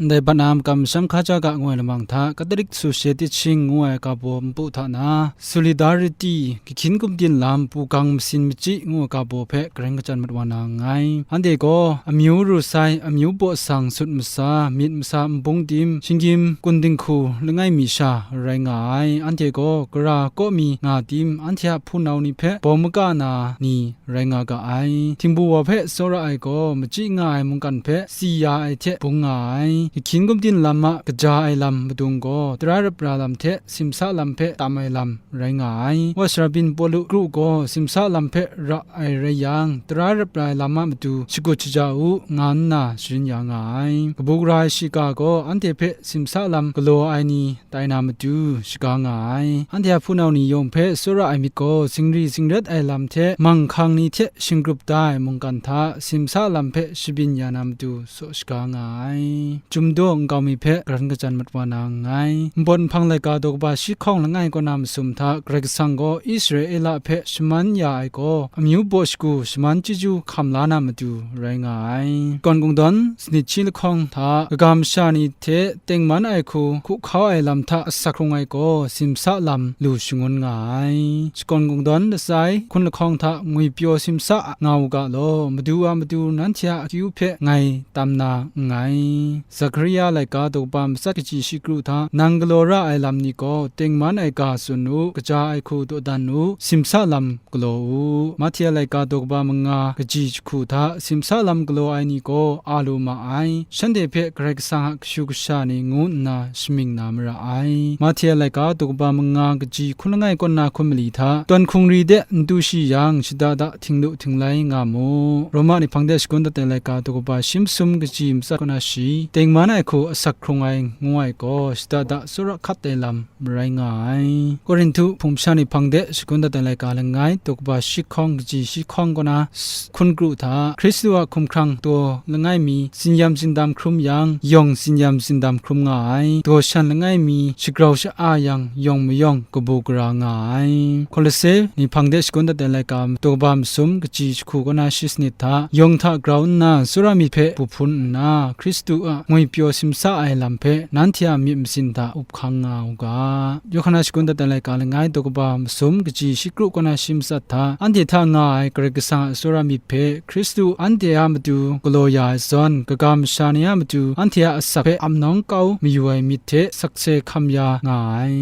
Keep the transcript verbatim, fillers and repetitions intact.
ndai bat na makam masham hkaja ga ngu ai lamang hta, Catholic Society Chin ngu ai ga baw npu hta na, Solidarity, Gahkyin Gumdin Lam, Pugang Masin Machyi ngu ai ga baw hpe garen kachyan mat wa na nngai. Anhte gaw amyu ru sai, amyu baw sang, sut masa, myit masa, nbung tim, shinggyim, kun dinghku langai mi sha rai nga ai. Anhte gaw gara kaw mi nga tim, anhte a hpunau ni hpe bawng maga na ni rai nga ga ai. Htingbu wa hpe tsawra ai gaw, machyi nga ai mungkan hpe si ya ai hte bung nga ai. Gahkyin Gumdin Lam a kaja ai lam madung gaw, tara rap ra lam hte simsa lam hpe tam ai lam rai nga ai. Wa sara byin Pawlu kru gaw simsa lam hpe ra ai rai yang, tara rap ra ai lam a matu shakut shaja u, nga nna sharin ya nga ai. Kabu gara ai shiga gaw anhte hpe simsa lam galaw ai ni tai na matu shaga nga ai. Anhte a hpunau ni yawng hpe tsawra ai myit gaw, zingri zingrat ai lam hte manghkang ni hte shinggrup da ai mungkan hta simsa lam hpe shabyin ya na matu saw shaga nga ai. Chyum daw nkau mi hpe garen kachyan mat wa na nngai. Npawt nhpang laika daw kaba shi hkawng langai kaw na masum hta, Karai Kasang gaw Israela hpe shaman ya ai gaw, amyu baw shagu shaman chyeju hkam la na matu rai nga ai. Shakawn Kungdawn sanit shi lahkawng hta, kaga masha ni hte tengman ai hku hku hkau ai lam hta asak hkrung ai gaw, simsa lam lu shangun nga ai. Shakawn Kungdawn lasai hkun lahkawng hta ngwipyaw simsa nga u ga law, Madu a matu nanhte a akyu hpe ngai tam na nngai. Zakaria laika daw kaba matsat kaji shi kru hta, nang galaw ra ai lam ni gaw tengman ai ga tsun u, kaja ai hku dawdan u, simsa lam galaw u. Mahti a laika daw kaba manga kaji jahku hta, simsa lam galaw ai ni gaw a lu ma ai, shanhte hpe Karai Kasang a kashu kasha ni ngu nna shamying na mara ai. Mahti a laika daw kaba manga kaji hkun langai kaw na hkun mali hta, tawn hkungri de n tu shi yang, shada da htinglu htinglai nga mu. Roma ni hpang de shagun dat ai laika daw kaba shi masum kaji matsat kaw na shi, tengman ai hku asak hkrung ai ngu ai gaw, shada da tsawra hkat ai lam marai nga ai. Korinhtu hpung masha ni hpang de shagun dat ai laika langai daw kaba shi hkawng kaji shi hkawng kaw na s-, hkun kru hta, Hkristu a hkumhkrang daw langai mi, tsinyam tsindam hkrum yang, yawng tsinyam tsindam hkrum nga ai. Daw shan langai mi, shagrau sha-a yang, yawng mayawng kabu gara nga ai. Kolose ni hpang de shagun dat ai laika daw kaba masum kaji jahku kaw na shi sanit hta, yawng hta grau nna, tsawra myit hpe bu hpun nna, Hkristu a ngwipyaw simsa ai lam hpe nanhte a myit masin hta up hkang nga u ga. Yawhkan a shagun dat ai laika langai daw kaba masum kaji shi kru kaw na shi matsat hta, anhte hta nga ai Karai Kasang a tsawra myit hpe Hkristu anhte a matu galaw ya ai zawn, kaga masha ni a matu anhte a asak hpe ap nawng kau mayu ai myit hte sakse hkam ya nga ai.